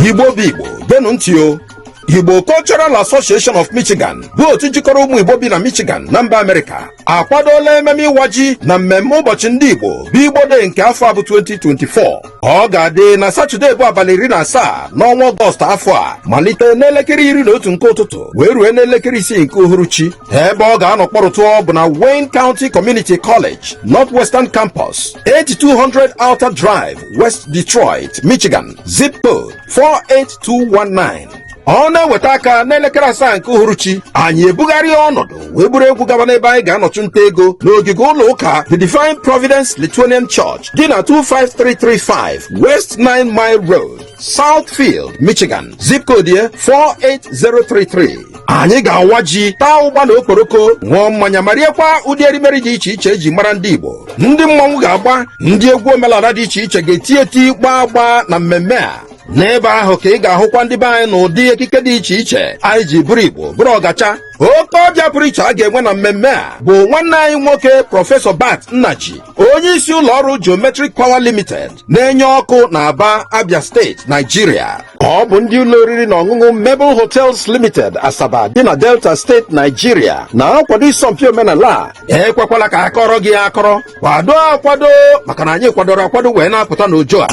Igbo bụ Igbo, geenụ ntị o. Igbo Cultural Association of Michigan bụ otu jikọrọ ụmụ Igbo bi na Michigan na mba Amerịka akwadola ememe ịwa ji na mmemme ụbọchị ndị Igbo bụ Igbo Day nke afọ a bụ 2024. Ọ ga-adị na Satọde bụ abalị 17 n'ọnwa Ọgọst afọ a, malite n'elekere 11 nke ụtụtụ wee rue n'elekere 6 nke uhuruchi. Ebe ọ ga-anọ kpọrụtụọ bụ na Wayne County Community College, Northwestern Campus, 8200 Outer Drive, West Detroit, Michigan, zip code 48219. Ọ na-eweta aka n'elekere 7 nke uhuruchi, anyị ebugharị ọnọdụ wee buru egwu gaba n'ebe anyị ga-anọchụ nta ego n'ogige ụlọ ụka The Divine Providence Lithuanian Church dị na 25335 West 9 Mile Road, Southfield, Michigan, zip code ya 48033. Anyị ga-awa ji, taa ụgba na okporoko, ṅụọ mmanya ma riekwa ụdị erimeri dị iche iche eji mara ndị Igbo. Ndị mmọnwụ ga-agba, ndị egwu omenala dị iche iche ga-eti eti, gbaa agba na mmemme a. N'ebe ahụ ka ị ga-ahụkwa ndị be anyị n'ụdị ekike dị iche iche anyị ji bụrụ Igbo, bụrụ ọgacha. Oke ọbịa pụrụ iche a ga-enwe na mmemme a bụ nwanne anyị nwoke, Prọfesọ Bart Nnaji, onye isi ụlọ ọrụ Geometric Power Limited na-enye ọkụ na Aba, Abia Steeti, Nigeria. Ọ bụ ndị ụlọ oriri na ọṅụṅụ Mebel Hotels Limited, Asaba dị na Delta Steeti, Nigeria na-akwado ịsọmpi omenala a. Ekwekwala ka akọrọ gị akọrọ. Kwado akwado, maka na anyị kwadoro akwado wee na-apụta n'ojo a.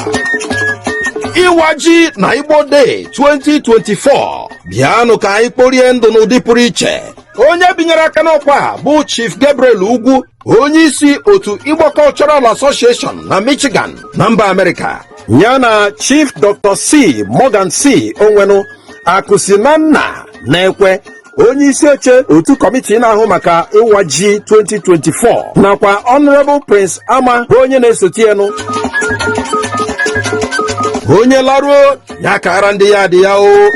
Ịwa ji na Igbo Day 2024, bịanụ ka anyị kporie ndụ n'ụdị pụrụ iche. Onye binyere aka n'ọkwa bụ Chief Gabriel Ugwu, onye isi otu Igbo Cultural Association na Michigan na mba Amerịka, ya na Chief Dr. C Morgan C Onwenu Akụsi na nna na-ekwe, onye isi oche otu kọmitii na-ahụ maka ịwa ji 2024, nakwa Honorable Prince Ama bụ onye na-esote enu. Onye laruo ya kara ndị ya dị ya o.